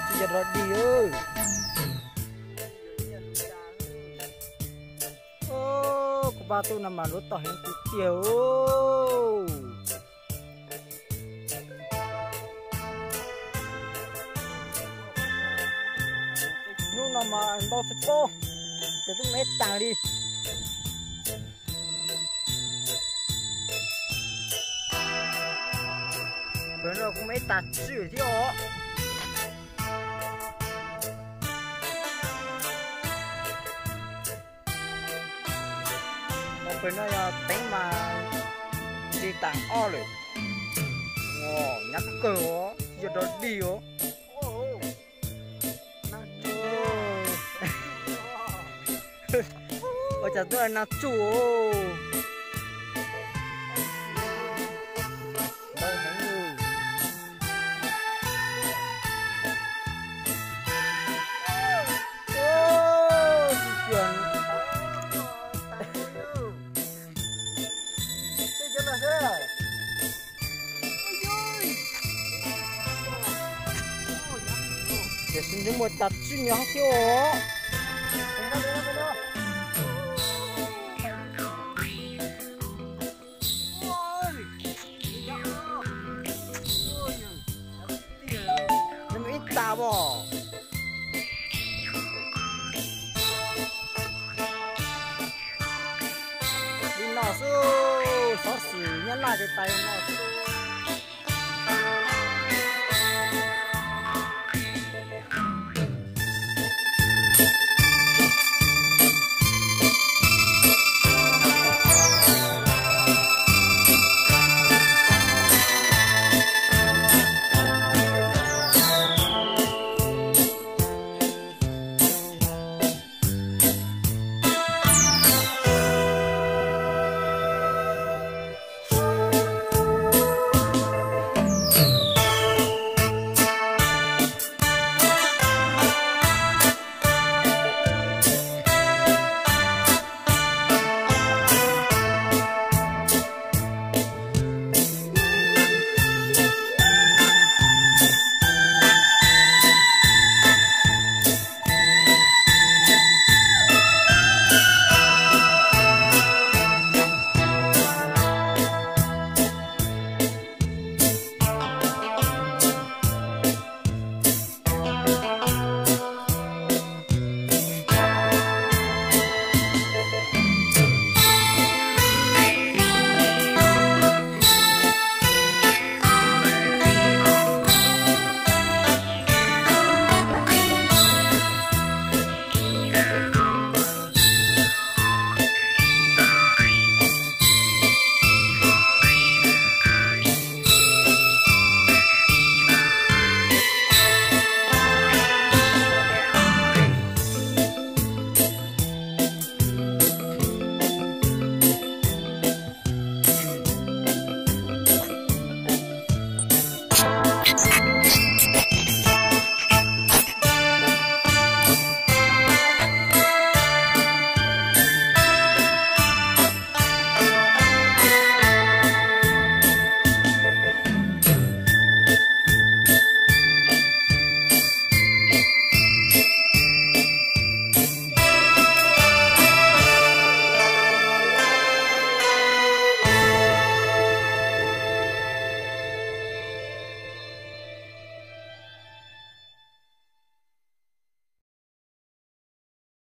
Tsis yog dog dig. Kuv pab tub no mas luav tau heev tiag tiag. Hnub no mas ntau tsis paub, ces twb me tas li. Pem no kuv me tas tswj thiab os. Pem no yog teeb mas li tas ob lawm. Nyab kawg os, yog dog dig os. Ua cas twb nag tsuj. Tiam sis nws muaj tas tswj nyob thiab os. Nws ib tas os. Li no xwb, xov xwm Nyab Laj ces tas li no xwb.